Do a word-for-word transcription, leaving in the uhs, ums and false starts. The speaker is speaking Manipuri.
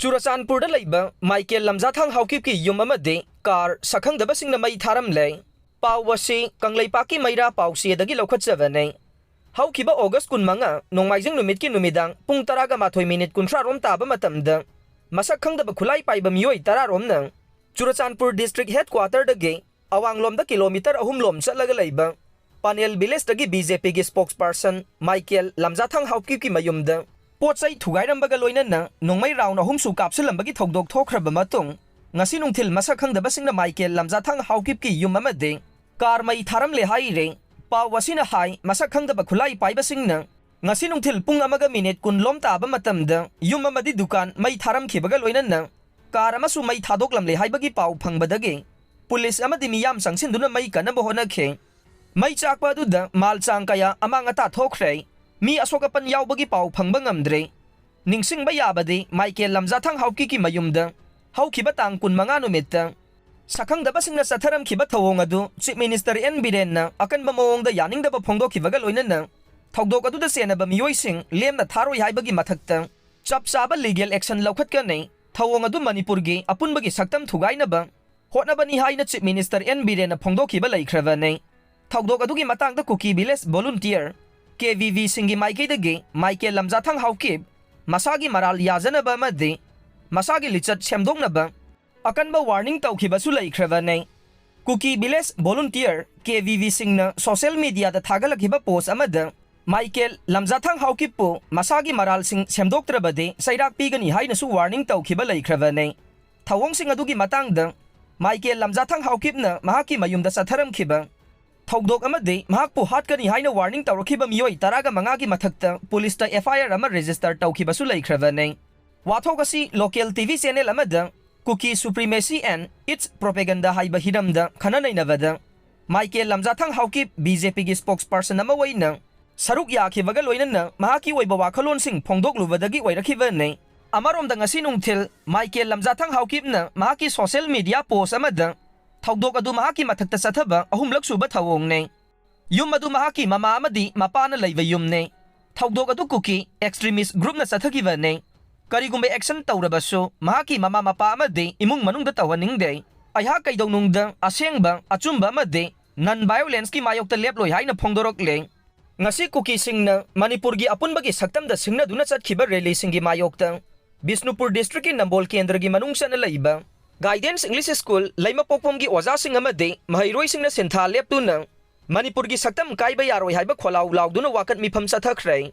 ꯆꯨꯔꯆꯥꯟꯄꯨꯔꯗ ꯂꯩꯕ ꯃꯥꯏꯀꯦꯜ ꯂꯝꯖꯥꯊꯥꯡ ꯍꯥꯎꯀꯤꯞꯀꯤ ꯌꯨꯝ ꯑꯃꯗꯤ ꯀꯥꯔ ꯁꯛꯈꯪꯗꯕꯁꯤꯡꯅ ꯃꯩ ꯊꯥꯔꯝꯂꯦ꯫ ꯄꯥꯎ ꯑꯁꯤ ꯀꯪꯂꯩꯄꯥꯛꯀꯤ ꯃꯩꯔꯥ ꯄꯥꯎꯆꯦꯗꯒꯤ ꯂꯧꯈꯠꯆꯕꯅꯤ꯫ ꯍꯧꯈꯤꯕ ꯑꯣꯒꯁ ꯀꯨꯟꯃꯉꯥ, ꯅꯣꯡꯃꯥꯏꯖꯤꯡ ꯅꯨꯃꯤꯠꯀꯤ ꯅꯨꯃꯤꯗꯥꯡ ꯄꯨꯡ ꯇꯔꯥꯒ ꯃꯥꯊꯣꯏ ꯃꯤꯅꯤꯠ ꯀꯨꯟꯊ꯭ꯔꯥ ꯔꯣꯝ ꯇꯥꯕ ꯃꯇꯝꯗ, ꯃꯁꯛ ꯈꯪꯗꯕ ꯈꯨꯠꯂꯥꯏ ꯄꯥꯏꯕ ꯃꯤꯑꯣꯏ ꯇꯔꯥ ꯔꯣꯝꯅ ꯆꯨꯔꯆꯥꯟꯄꯨꯔ ꯗꯤꯁꯇ꯭ꯔꯤꯛ ꯍꯦꯗꯀ꯭ꯋꯥꯇꯔꯗꯒꯤ ꯑꯋꯥꯡꯂꯣꯝꯗ ꯀꯤꯂꯣꯃꯤꯇꯔ ꯑꯍꯨꯝ ꯂꯣꯝ ꯆꯠꯂꯒ ꯂꯩꯕ ꯄꯥꯅꯦꯜ ꯚꯤꯂꯦꯖꯇꯒꯤ ꯕꯤ ꯖꯦ ꯄꯤꯒꯤ ꯁ꯭ꯄꯣꯛꯁꯄꯔꯁꯟ ꯃꯥꯏꯀꯦꯜ ꯂꯝꯖꯥꯊꯥꯡ ꯍꯥꯎꯀꯤꯞꯀꯤ ꯃꯌꯨꯝꯗ ꯄꯣꯠ ꯆꯩ ꯊꯨꯒꯥꯏꯔꯝꯕꯒ ꯂꯣꯏꯅꯅ ꯅꯣꯡꯃꯩ ꯔꯥꯎꯟ ꯑꯍꯨꯝꯁꯨ ꯀꯥꯞꯁꯤꯜꯂꯝꯕꯒꯤ ꯊꯧꯗꯣꯛ ꯊꯣꯛꯈ꯭ꯔꯕ ꯃꯇꯨꯡ, ꯉꯁꯤ ꯅꯨꯡꯊꯤꯜ ꯃꯁꯛ ꯈꯪꯗꯕꯁꯤꯡꯅ ꯃꯥꯏꯀꯦꯜ ꯂꯝꯖꯥꯊꯥꯡ ꯍꯥꯎꯀꯤꯞꯀꯤ ꯌꯨꯝ ꯑꯃꯗꯤ ꯀꯥꯔ ꯃꯩ ꯊꯥꯔꯝꯂꯦ ꯍꯥꯏꯔꯦ꯫ ꯄꯥꯎ ꯑꯁꯤꯅ ꯍꯥꯏ, ꯃꯁꯛ ꯈꯪꯗꯕ ꯈꯨꯠꯂꯥꯏ ꯄꯥꯏꯕꯁꯤꯡꯅ ꯉꯁꯤ ꯅꯨꯡꯊꯤꯜ ꯄꯨꯡ ꯑꯃꯒ ꯃꯤꯅꯤꯠ ꯀꯨꯟ ꯂꯣꯝ ꯇꯥꯕ ꯃꯇꯝꯗ ꯌꯨꯝ ꯑꯃꯗꯤ ꯗꯨꯀꯥꯟ ꯃꯩ ꯊꯥꯔꯝꯈꯤꯕꯒ ꯂꯣꯏꯅꯅ ꯀꯥꯔ ꯑꯃꯁꯨ ꯃꯩ ꯊꯥꯗꯣꯛꯂꯝꯂꯦ ꯍꯥꯏꯕꯒꯤ ꯄꯥꯎ ꯐꯪꯕꯗꯒꯤ ꯄꯨꯂꯤꯁ ꯑꯃꯗꯤ ꯃꯤꯌꯥꯝ ꯆꯪꯁꯤꯟꯗꯨꯅ ꯃꯩ ꯀꯟꯅꯕ ꯍꯣꯠꯅꯈꯤ꯫ ꯃꯩ ꯆꯥꯛꯄ ꯑꯗꯨꯗ ꯃꯥꯜ ꯆꯥꯡ ꯀꯌꯥ ꯑꯃꯥꯡ ꯑꯇꯥ ꯊꯣꯛꯈ꯭ꯔꯦ꯫ ꯃꯤ ꯑꯁꯣꯛ ꯑꯄꯟ ꯌꯥꯎꯕꯒꯤ ꯄꯥꯎ ꯐꯪꯕ ꯉꯝꯗ꯭ꯔꯦ꯫ ꯅꯤꯡꯁꯤꯡꯕ ꯌꯥꯕꯗꯤ, ꯃꯥꯏꯀꯦꯜ ꯂꯝꯖꯥꯊꯥꯡ ꯍꯥꯎꯀꯤꯞꯀꯤ ꯃꯌꯨꯝꯗ ꯍꯧꯈꯤꯕ ꯇꯥꯡ ꯀꯨꯟꯃꯉꯥ ꯅꯨꯃꯤꯠꯇ ꯁꯛꯈꯪꯗꯕꯁꯤꯡꯅ ꯆꯠꯊꯔꯝꯈꯤꯕ ꯊꯧꯑꯣꯡ ꯑꯗꯨ ꯆꯤꯐ ꯃꯤꯅꯤꯁꯇꯔ ꯑꯦꯟ ꯕꯤꯔꯦꯟꯅ ꯑꯀꯟꯕ ꯃꯑꯣꯡꯗ ꯌꯥꯅꯤꯡꯗꯕ ꯐꯣꯡꯗꯣꯛꯈꯤꯕꯒ ꯂꯣꯏꯅꯅ ꯊꯧꯗꯣꯛ ꯑꯗꯨꯗ ꯆꯦꯟꯅꯕ ꯃꯤꯑꯣꯏꯁꯤꯡ ꯂꯦꯝꯅ ꯊꯥꯔꯣꯏ ꯍꯥꯏꯕꯒꯤ ꯃꯊꯛꯇ ꯆꯞ ꯆꯥꯕ ꯂꯤꯒꯦꯜ ꯑꯦꯛꯁꯟ ꯂꯧꯈꯠꯀꯅꯤ꯫ ꯊꯧꯑꯣꯡ ꯑꯗꯨ ꯃꯅꯤꯄꯨꯔꯒꯤ ꯑꯄꯨꯟꯕꯒꯤ ꯁꯛꯇꯝ ꯊꯨꯒꯥꯏꯅꯕ ꯍꯣꯠꯅꯕꯅꯤ ꯍꯥꯏꯅ ꯆꯤꯐ ꯃꯤꯅꯤꯁꯇꯔ ꯑꯦꯟ ꯕꯤꯔꯦꯟꯅ ꯐꯣꯡꯗꯣꯛꯈꯤꯕ ꯂꯩꯈ꯭ꯔꯕꯅꯤ꯫ ꯊꯧꯗꯣꯛ ꯑꯗꯨꯒꯤ ꯃꯇꯥꯡꯗ ꯀꯨꯀꯤ ꯚꯤꯂꯦꯖ ꯚꯣꯂꯨꯟꯇꯤꯌꯔ, ꯀꯦ ꯚꯤ ꯚꯤꯁꯤꯡꯒꯤ ꯃꯥꯏꯀꯩꯗꯒꯤ ꯃꯥꯏꯀꯦꯜ ꯂꯝꯖꯥꯊꯥꯡ ꯍꯥꯎꯀꯤꯞ ꯃꯁꯥꯒꯤ ꯃꯔꯥꯜ ꯌꯥꯖꯅꯕ ꯑꯃꯗꯤ ꯃꯁꯥꯒꯤ ꯂꯤꯆꯠ ꯁꯦꯝꯗꯣꯛꯅꯕ ꯑꯀꯟꯕ ꯋꯥꯔꯅꯤꯡ ꯇꯧꯈꯤꯕꯁꯨ ꯂꯩꯈ꯭ꯔꯕꯅꯤ꯫ ꯀꯨꯀꯤ ꯚꯤꯂꯦꯖ ꯚꯣꯂꯨꯟꯇꯤꯌꯔ, ꯀꯦ ꯚꯤ ꯚꯤꯁꯤꯡꯅ ꯁꯣꯁꯤꯌꯦꯜ ꯃꯤꯗꯤꯌꯥꯗ ꯊꯥꯒꯠꯂꯛꯈꯤꯕ ꯄꯣꯁ ꯑꯃꯗ ꯃꯥꯏꯀꯦꯜ ꯂꯝꯖꯥꯊꯥꯡ ꯍꯥꯎꯀꯤꯞꯄꯨ ꯃꯁꯥꯒꯤ ꯃꯔꯥꯜꯁꯤꯡ ꯁꯦꯝꯗꯣꯛꯇ꯭ꯔꯕꯗꯤ ꯆꯩꯔꯥꯛ ꯄꯤꯒꯅꯤ ꯍꯥꯏꯅꯁꯨ ꯋꯥꯔꯅꯤꯡ ꯇꯧꯈꯤꯕ ꯂꯩꯈ꯭ꯔꯕꯅꯤ꯫ ꯊꯧꯑꯣꯡꯁꯤꯡ ꯑꯗꯨꯒꯤ ꯃꯇꯥꯡꯗ ꯃꯥꯏꯀꯦꯜ ꯂꯝꯖꯥꯊꯥꯡ ꯍꯥꯎꯀꯤꯞꯅ ꯃꯍꯥꯛꯀꯤ ꯃꯌꯨꯝꯗ ꯆꯠꯊꯔꯝꯈꯤꯕ ꯊꯧꯗꯣꯛ ꯑꯃꯗꯤ ꯃꯍꯥꯛꯄꯨ ꯍꯥꯠꯀꯅꯤ ꯍꯥꯏꯅ ꯋꯥꯔꯅꯤꯡ ꯇꯧꯔꯛꯈꯤꯕ ꯃꯤꯑꯣꯏ ꯇꯔꯥꯒ ꯃꯉꯥꯒꯤ ꯃꯊꯛꯇ ꯄꯨꯂꯤꯁꯇ ꯑꯦꯐ ꯑꯥꯏ ꯑꯥꯔ ꯑꯃ ꯔꯦꯖꯤꯁꯇꯔ ꯇꯧꯈꯤꯕꯁꯨ ꯂꯩꯈ꯭ꯔꯕꯅꯤ꯫ ꯋꯥꯊꯣꯛ ꯑꯁꯤ ꯂꯣꯀꯦꯜ ꯇꯤ ꯚꯤ ꯆꯦꯅꯦꯜ ꯑꯃꯗ Kuki Supremacy and Its Propaganda ꯍꯥꯏꯕ ꯍꯤꯔꯝꯗ ꯈꯟꯅ ꯅꯩꯅꯕꯗ ꯃꯥꯏꯀꯦꯜ ꯂꯝꯖꯥꯊꯥꯡ ꯍꯥꯎꯀꯤꯞ ꯕꯤ ꯖꯦ ꯄꯤꯒꯤ ꯁ꯭ꯄꯣꯛꯁꯄꯔꯁꯟ ꯑꯃ ꯑꯣꯏꯅ ꯁꯔꯨꯛ ꯌꯥꯈꯤꯕꯒ ꯂꯣꯏꯅꯅ ꯃꯍꯥꯛꯀꯤ ꯑꯣꯏꯕ ꯋꯥꯈꯜꯂꯣꯟꯁꯤꯡ ꯐꯣꯡꯗꯣꯛꯂꯨꯕꯗꯒꯤ ꯑꯣꯏꯔꯛꯈꯤꯕꯅꯤ꯫ ꯑꯃꯔꯣꯝꯗ ꯉꯁꯤ ꯅꯨꯡꯊꯤꯜ ꯃꯥꯏꯀꯦꯜ ꯂꯝꯖꯥꯊꯥꯡ ꯍꯥꯎꯀꯤꯞꯅ ꯃꯍꯥꯛꯀꯤ ꯁꯣꯁꯤꯌꯦꯜ ꯃꯤꯗꯤꯌꯥ ꯄꯣꯁ ꯑꯃꯗ ꯊꯧꯗꯣꯛ ꯑꯗꯨ ꯃꯍꯥꯛꯀꯤ ꯃꯊꯛꯇ ꯆꯠꯊꯕ ꯑꯍꯨꯝꯂꯛ ꯁꯨꯕ ꯊꯧꯑꯣꯡꯅꯤ꯫ ꯌꯨꯝ ꯑꯗꯨ ꯃꯍꯥꯛꯀꯤ ꯃꯃꯥ ꯑꯃꯗꯤ ꯃꯄꯥꯅ ꯂꯩꯕ ꯌꯨꯝꯅꯤ꯫ ꯊꯧꯗꯣꯛ ꯑꯗꯨ ꯀꯨꯀꯤ ꯑꯦꯛꯁꯇ꯭ꯔꯤꯃꯤꯁ ꯒ꯭ꯔꯨꯞꯅ ꯆꯠꯊꯈꯤꯕꯅꯤ꯫ ꯀꯔꯤꯒꯨꯝꯕ action ꯇꯧꯔꯕꯁꯨ ꯃꯍꯥꯛꯀꯤ ꯃꯃꯥ ꯃꯄꯥ ꯑꯃꯗꯤ ꯏꯃꯨꯡ ꯃꯅꯨꯡꯗ ꯇꯧꯍꯟꯅꯤꯡꯗꯦ꯫ ꯑꯩꯍꯥꯛ ꯀꯩꯗꯧꯅꯨꯡꯗ ꯑꯁꯦꯡꯕ, ꯑꯆꯨꯝꯕ ꯑꯃꯗꯤ non-violenceꯀꯤ ꯃꯥꯌꯣꯛꯇ ꯂꯦꯞꯂꯣꯏ ꯍꯥꯏꯅ ꯐꯣꯡꯗꯣꯔꯛꯂꯦ꯫ ꯉꯁꯤ ꯀꯨꯀꯤꯁꯤꯡꯅ ꯃꯅꯤꯄꯨꯔꯒꯤ ꯑꯄꯨꯟꯕꯒꯤ ꯁꯛꯇꯝꯗ ꯁꯤꯡꯅꯗꯨꯅ ꯆꯠꯈꯤꯕ rallyꯁꯤꯡꯒꯤ ꯃꯥꯌꯣꯛꯇ ꯕꯤꯁꯅꯨꯄꯨꯔ districtꯀꯤ ꯅꯝꯕꯣꯜ ꯀꯦꯟꯗ꯭ꯔꯒꯤ ꯃꯅꯨꯡ ꯆꯟꯅ ꯂꯩꯕ Guidance English School ꯂꯩꯃꯄꯣꯛꯐꯝꯒꯤ ꯑꯣꯖꯥꯁꯤꯡ ꯑꯃꯗꯤ ꯃꯍꯩꯔꯣꯏꯁꯤꯡꯅ ꯁꯤꯟꯊꯥ ꯂꯦꯞꯇꯨꯅ ꯃꯅꯤꯄꯨꯔꯒꯤ ꯁꯛꯇꯝ ꯀꯥꯏꯕ ꯌꯥꯔꯣꯏ ꯍꯥꯏꯕ ꯈꯣꯜꯂꯥꯎ ꯂꯥꯎꯗꯨꯅ ꯋꯥꯀꯠ ꯃꯤꯐꯝ ꯆꯠꯊꯈ꯭ꯔꯦ꯫